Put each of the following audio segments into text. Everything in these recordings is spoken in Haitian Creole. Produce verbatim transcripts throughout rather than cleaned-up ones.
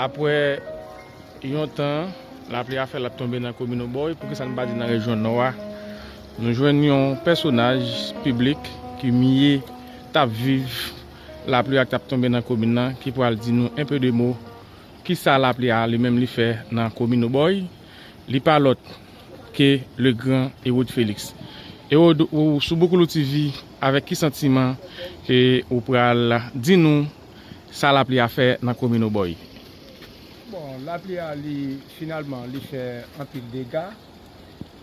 Apre yon tan, lapli a fè l ap tonbe nan komin Obòy, poukisa n pa di nan rejyon Nò a? Nou jwenn yon pèsonaj piblik ki mye t ap viv lapli a k t ap tonbe nan komin nan, ki pral di nou un peu de mots kisa lapli a li menm li fè nan komin Obòy. Li pa lòt ke le gran Herode Félix. Herode, ou sou Boukoulou T V, avèk ki santiman ke ou pral di nou sa lapli a fè nan komin Obòy? Bon, lapli a, li, finalman, li fè anpil dega.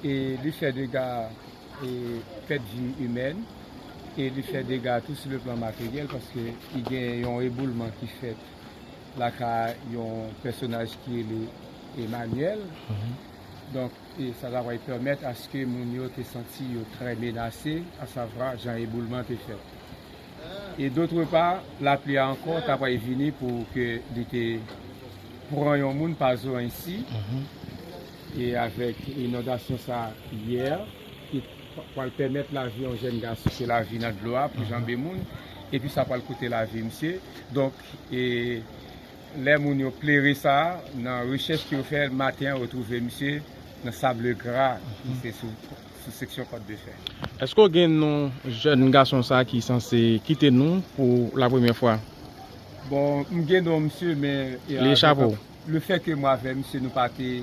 E li fè dega, e pèt vi imèn, e li fè dega tou sou le plan materyèl, paske li gen yon eboulman ki fèt lakay yon pèsonaj ki rele Emmanuel. Donk, e sa ta pral pèmèt aske moun yo te santi yo trè menase, asavwa jan eboulman te fèt. E dòt pa, lapli a ankò ta pral vini pou ke li te pran yon moun pa zo ensi. E avèk inondasyon sa yè, ki pral pèmèt lavi yon jèn gason, se lavi nan dlo a pou janbe moun, epi sa pral koute lavi misye. Donk, e lè moun yo plere sa, nan rechèch ke yo fè maten an, yo twouve misye nan Sable Gra, ki se sou, sou seksyon Kòt de Fè. Èske w gen non jèn gason sa ki sanse kite nou pou la premyè fwa? Bon, m gen non misye, men, e, li echape w? Le fè ke mwen avè misye nou pa te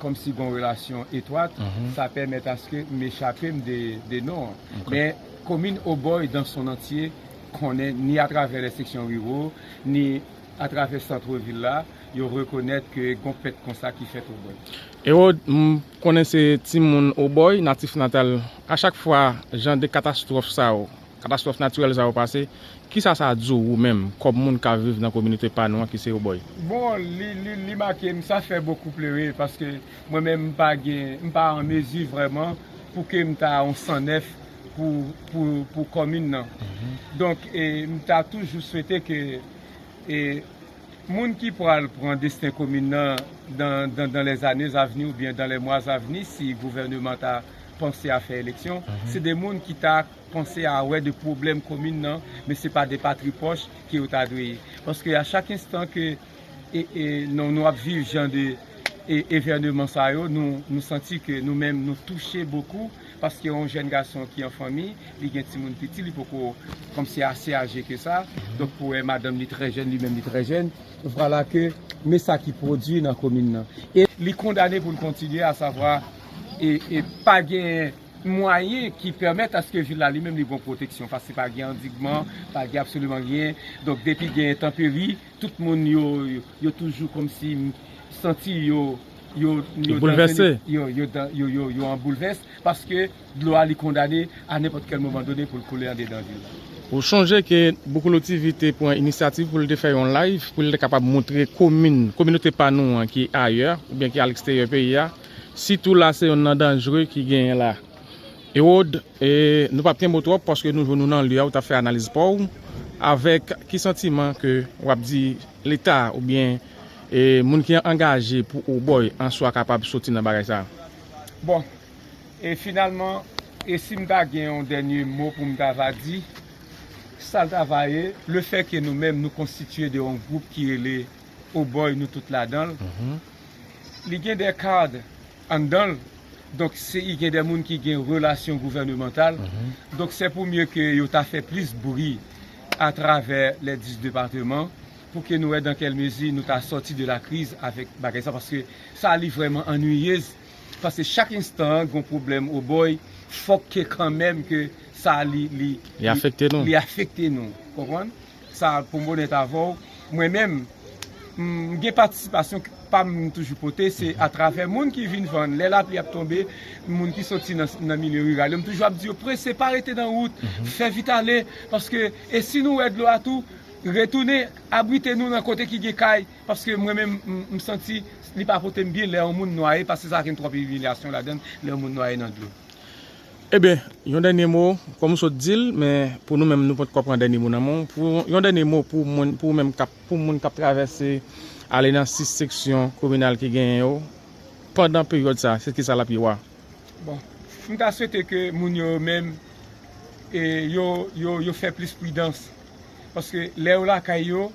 kòmsi gon relasyon etwat, sa pèmèt aske m echape m de, de non an. Men komin Obòy dans son entier konnen ni atravè lè seksyon riwo, ni atravè sant vil la, yo rekonèt ke gon pèt konsa ki fèt Obòy. Herode, m konnen se timoun Obòy, natif natal. A chak fwa jan de katastwòf sa yo, katastwòf natirèl sa yo pase, kisa sa di w ou menm, kòm moun k ap viv nan kominote pa nou an ki se Obòy? Bon, li, li, li make m, sa fè bokou plere, paske mwen menm m pa gen, m pa an mezi vrèman pou ke m ta yon san nèf pou, pou, pou kòmin nan. Donk, e, m ta toujou swete ke, e, moun ki pral pran desten komin nan dan, dan, dans les années à venir oubyen dans les mois à venir, si gouvènman ta panse a fè eleksyon, se de moun ki ta panse a wè de pwoblèm komin nan, men se pa de patri pòch ke yo ta dwe ye. Paske a chak enstan ke, e, e, nou, nou ap viv jan de, e, evènman sa yo, nou, nou santi ke nou menm nou touche bokou, paske yon jèn gason ki an fanmi, li gen timoun piti, li poko kòmsi ase aje ke sa. Donk pou wè madanm li trè jèn, li menm li trè jèn, vwala ke, men sa ki pwodui nan komin nan. E li kondane pou l kontinye, asavwa, e, e pa gen mwayen ki pèmèt aske vil la li menm li gon pwoteksyon, paske pa gen andigman, pa gen absoliman ryen. Donk depi gen entanperi, tout moun yo, yo, yo toujou kòmsi santi yo, yo, yo boulvèse. Yo, yo, yo, yo, yo an boulvès, paske dlo a li kondane a nenpòt kèl moman done pou l koule andedan vil la. Ou chonje ke Boukoulou T V te pran inisyativ pou l te fè yon live, pou l te kapab montre komin, kominote pa nou an ki ayè, oubyen ki aleksteryè peyi a, sitou la se yonn nan danjre ki genyen la. Herode, e, nou p ap kenbe w twòp paske nou jwenn ou nan lye a, ou t ap fè analiz pa w. Avèk ki santiman ke w ap di Leta oubyen, e, moun ki angaje pou Obòy an swa kapab soti nan bagay sa a? Bon, e finalman, e si m ta gen yon dènye mo pou m ta va di, sa l ta va ye, le fè ke nou menm nou konstitye de yon gwoup ki rele Obòy, nou tout ladan l. Li gen de kad anndan l. Donk, se, i gen de moun ki gen relasyon gouvènemantal. Donk, se pou mye ke yo ta fè plis bri atravè les dix départements pou ke nou wè dans quelle mesure nou ta sòti de la kriz avèk bagay sa, paske sa li vrèman anniyez, paske chak enstan gon pwoblèm Obòy, fòk ke kanmenm ke sa li, li, li afekte nou. Li afekte nou, konprann? Sa pou m onèt avè w, mwen menm, m gen patisipasyon pa m toujou pote, se atravè moun ki vin vann. Lè lapli ap tonbe, moun ki soti nan, nan milye riral yo, m toujou ap di yo, prese, pa rete nan wout, fè vit ale, paske, e si nou wè dlo a tou, retounen, abrite nou nan kote ki gen kay, paske mwen menm, m, m santi li pa pote m byen lè yon moun nwaye, paske sa gen twòp imilyasyon ladan l, lè yon moun nwaye nan dlo. Ebyen, yon dènye mo, kòm ou sot di l, men pou nou menm, nou potko pran dènye mo nan men w. Pou yon dènye mo pou moun, pou ou menm k ap, pou moun k ap travèse ale nan sis seksyon kominal ki genyen yo, pandan peryòd sa, se kisa l ap ye w a? Bon, m ta swete ke moun yo menm, e, yo, yo, yo fè plis pridans. Paske lè yo lakay yo,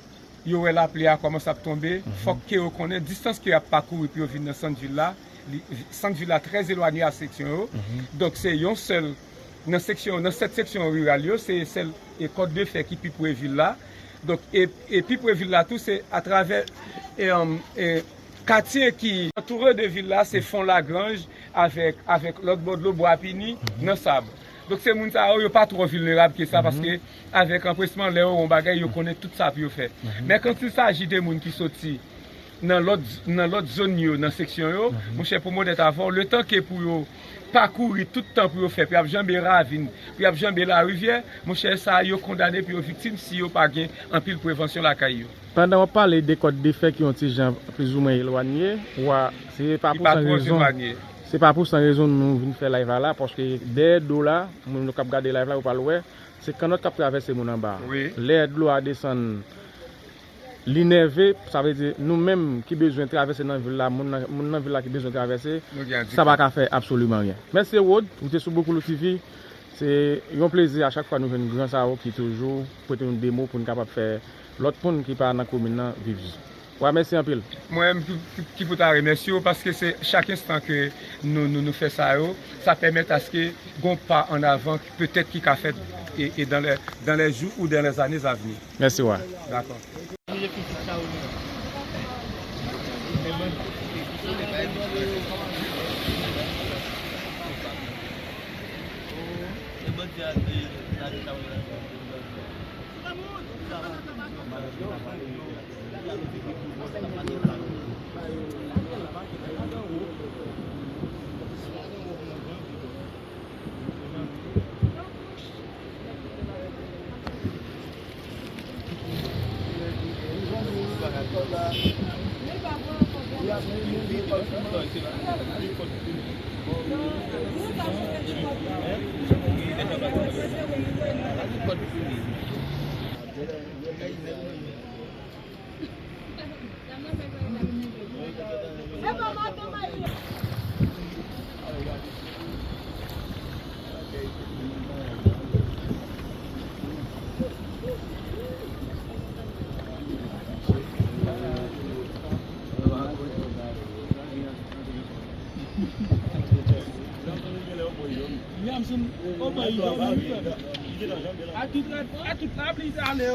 yo wè lapli a kòmanse ap tonbe, fòk ke yo konnen distans ke y ap pakouri pou yo vin nan sant vil la, li, sant vil la trè elwanye a seksyon yo. Donk, se yon sèl, nan seksyon, nan sèt seksyon riral yo, se sèl, e, kòd de fè ki pi pre vil la. Donk, e, e pi pre vil la tou, se atravè, e, um, e, katye ki antoure de vil la, se Fon Lagranj, avèk, avèk lòt bò dlo, Bwa Pini, nan Sab. Donk, se moun sa yo, yo pa twò vilnerab ke sa, paske avèk anpresman, lè yo wè yon bagay, yo konnen tout sa pou yo fè. Men quand il s'agit de moun ki soti nan lòt, nan lòt zòn yo, nan seksyon yo, monchè, pou m onèt avè w, letan ke pou yo pakouri tout tan pou yo fè, pou y ap janbe ravin, pou y ap janbe larivyè, monchè, sa yo kondane pou yo viktim si yo pa gen anpil prevansyon lakay yo. Pandan w ap pale de kòd de fè ki yon ti jan plizoumwen elwanye, w a, se pa pou san rezon, se pa pou san rezon nou vin fè live la la, paske dèyè do la, moun yo k ap gade live la, yo pral wè, se kannòt k ap travèse moun anba a. Lè dlo a desann, li nève, sa vle di nou menm ki bezwen travèse nan vil la, moun nan, moun nan vil la ki bezwen travèse, sa pa ka fè absoliman ryen. Mèsi Rod, ou te sou Boukoulou T V. Se yon plezi a chak fwa nou jwenn gran sa yo ki toujou pote nou de mo pou n kapab fè lòt moun ki pa nan komin nan viv. Wa, mèsi anpil. Mwen menm ki, ki, ki pou ta remèsye w, paske se chak enstan ke nou, nou, nou fè sa yo, sa pèmèt aske gon pa an avan petèt ki ka fèt e, e dans les, dans les jours ou dans les années à venir. Mèsi, wa. Dakò. A tout la, a tout la pli tale.